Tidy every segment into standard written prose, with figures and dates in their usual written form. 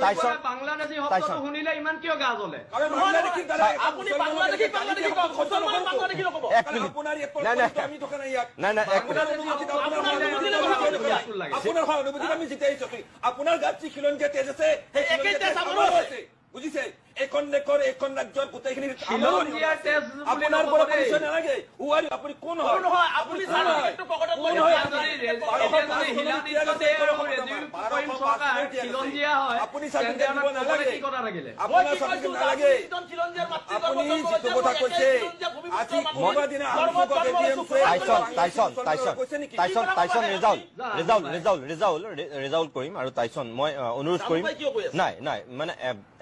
Tyson, Bangladeshi শব্দটো Tyson. শুনিলে ইমান কিয় গা জ্বলে? কাৰণ বাংলাদেশীৰ দ্বাৰা এটা আপুনি মুছলমানক বাংলাদেশী, এটা বাংলাদেশী গালি কওক, সহ্য মুছলমানে নকৰোঁ। বাংলাদেশী নক'ব। এক কাৰণ মিনিট। আপোনাৰ ইয়াত নাই, নাই। পৰিচয় আমি থকা নাই ইয়াত। নাই, নাই, এক আপোনাৰ মিনিট। অনুমতিত, আপোনাৰ আপোনাৰ সহানুভূতিত অনুমতিত আমি কথা থকা নাই। আপোনাৰ সহানুভূতিত আমি জিতি আহিছো। আপোনাৰ গাত যি খিলঞ্জীয়া তেজ আছে, সেই একেই খিলঞ্জীয়া তেজ তেজ আমাৰো আমাৰো আছে। আছে। বুজিছে, এইখন দেশৰ, এইখন ৰাজ্যৰ গোটেইখিনি আমাৰো খিলঞ্জীয়া তেজ বুলি আপোনাৰ নক'ব পৰা দেই। পৰিচয় নালাগে। Who are you? আপুনি কোন হয়? কোন হয়? আপুনি কোন হয়? চাৰ্টিফিকেটটো পকেটত কোন লৈ হয় আছে। আপুনি? এতিয়া যদি শিলাদিত্য দে আৰু ৰেজিম কৰিম চৰকাৰ খিলঞ্জীয়া হয়, আপুনি চাৰ্টিফিকেট তেন্তে দিব আমাৰ ক'বলৈ নালাগে। কি কথা থাকিলে? আপোনাৰ মই কি চাৰ্টিফিকেট কৈছো যে নালাগে। আপুনি যিজন খিলঞ্জীয়াৰ মাতৃ আপুনি গৰ্ভত জন্ম যিটো হৈছে, কথা মই কৈছে, একেই খিলঞ্জীয়া ভূমিপুত্ৰৰ আজি মানুহ। কোনোবা দিনা গৰ্ভত আমচুকক জন্ম ATM হৈছো, চে টাইছন, টাইছন, টাইছন, কৈছে নেকি? টাইছন, টাইছন, ৰেজাউল, ৰেজাউল, ৰেজাউল, ৰেজাউল, ৰেজাউল কৰিম আৰু টাইছন, মই অনুৰোধ কৰিম। জানো পাই কিয় কৈ আছে? নাই, নাই, মানে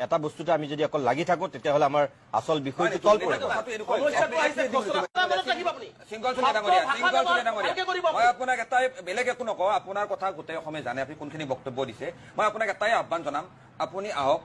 এটা বস্তুতে আমি যদি অকল লাগি থাকো, তেতিয়াহ'লে আমাৰ আচল বিষয়টো তল পৰিব। কথাটো এনেকুৱা হৈছে। সমস্যাটো আহিছে, খচৰা মনত ৰাখিব আপুনি। চিংগল চুলি ডাঙৰীয়া, ভাষা চিংগল চুলি ব্যৱহাৰ ডাঙৰীয়া, ভালকে কৰিব মই আপুনি। আপোনাক এটাই, বেলেগ একো নকওঁ, আপোনাৰ কথা গোটেই অসমে জানে, আপুনি কোনখিনি বক্তব্য দিছে। মই আপোনাক এটাই আহ্বান জনাম, আপুনি আহক,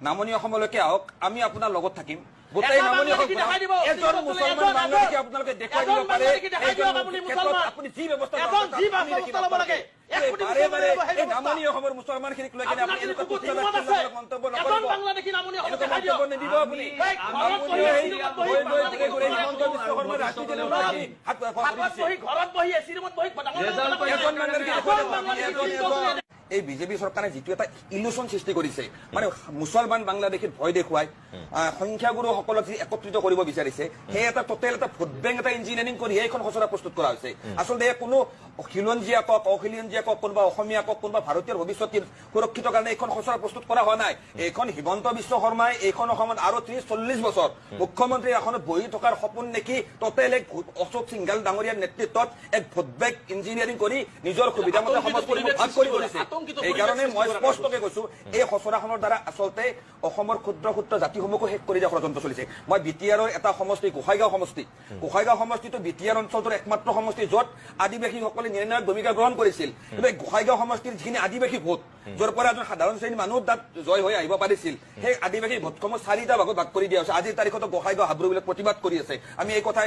নামনি অসমলৈকে আহক, আমি আপোনাৰ লগত থাকিম। গোটেই এটা নামনি অসম বাংলাদেশী দেখাই দিব। এজন চিংগল চুলি, মুছলমান এজন, বাংলাদেশী এজন। আপোনালোকে দেখুৱাই এজন দিব পাৰে। বাংলাদেশী দেখাই এইজন দিয়ক আপুনি ক্ষেত্ৰত মুছলমান। আপুনি যি ব্যৱস্থা এজন লব যি লাগে, আমি ব্যৱস্থা দেখিম ল'ব লাগে। আপোনালোকে। এক কোটি বাৰে বাৰে মুছলমানে ল'ব সেই এই ব্যৱস্থা। নামনি অসমৰ মুছলমানখিনিক লৈ কিনে আপোনাৰ আপুনি যদি এনেকুৱা বুকুত তুচ্ছ হিম্মত আছে, তাচ্ছিল্যমূলক মন্তব্য এজন নকৰিব। বাংলাদেশী নামনি অসমত এনেকুৱা দেখাই দিয়ক। মন্তব্য নিদিব আপুনি। এই ঘৰত আপুনি বহি, সেই এচি ৰুমত বহি গৈ গৈ বাংলাদেশী ঘূৰে ঘূৰে নকৰে। হিমন্ত বিশ্ব শৰ্মাৰ ৰাজনীতি আপুনি হাত হাতত দিছে। বহি, ঘৰত বহি, এচি ৰুমত বহি ডাঙৰ ডাঙৰ ৰেজাল্ট কথা কৈ আছে। এজন বাংলাদেশী এজন দেখুৱাই দিব। বাংলাদেশী এজন, চিংগল এজন। চুলি এই বিজেপি চৰকাৰে যিটো এটা ইলুচন সৃষ্টি কৰিছে, মানে মুছলমান বাংলাদেশীৰ ভয় দেখুৱাই সংখ্যাগুৰুসকলক যি একত্ৰিত কৰিব বিচাৰিছে, সেই এটা টোটেল এটা ভোট বেংক এটা ইঞ্জিনিয়াৰিং কৰি এইখন খচৰা প্ৰস্তুত কৰা হৈছে। আচলতে এই কোনো খিলঞ্জীয়া কওক, অখিলঞ্জীয়া কওক, কোনোবা অসমীয়া কওক, কোনোবা ভাৰতীয়ৰ ভৱিষ্যত সুৰক্ষিত কাৰণে এইখন খচৰা প্ৰস্তুত কৰা হোৱা নাই। এইখন হিমন্ত বিশ্ব শৰ্মাই এইখন অসমত আৰু 30-40 বছৰ মুখ্যমন্ত্ৰীৰ আসনত বহি থকাৰ সপোন দেখি টোটেল এক অশোক সিংঘাল ডাঙৰীয়াৰ নেতৃত্বত এক ভোট বেংক ইঞ্জিনিয়াৰিং কৰি নিজৰ সুবিধা মতে আতংকিত সমাজ পৰিৱেশ ভাগ কৰি সৃষ্টি কৰিছে। আতংকিত এইকাৰণে পৰিৱেশ মই সৃষ্টি কৰা স্পষ্টকে কৈছো, এই খচৰাখনৰ দ্বাৰা আচলতে অসমৰ ক্ষুদ্ৰ ক্ষুদ্ৰ জাতিসমূহকো শেষ কৰি দিয়া ষড়যন্ত্ৰ চলিছে। মই বি টি আৰৰ এটা সমষ্টি গোসাইগাঁও সমষ্টি, গোসাইগাঁও সমষ্টিটো বি টি আৰ অঞ্চলটোৰ একমাত্ৰ সমষ্টি য'ত আদিবাসীসকলে নিৰ্ণায়ক ভূমিকা গ্ৰহণ কৰিছিল। কিন্তু এই গোসাইগাঁও সমষ্টিৰ যিখিনি আদিবাসী ভোট, য'ৰ পৰা এজন সাধাৰণ শ্ৰেণীৰ মানুহ তাত জয় হৈ আহিব পাৰিছিল, সেই আদিবাসী ভোটসমূহ চাৰিটা ভাগত ভাগ কৰি দিয়া হৈছে। আজিৰ তাৰিখতো গোসাইগাঁও হাবৰুবিলাক প্ৰতিবাদ কৰি আছে। আমি এই কথা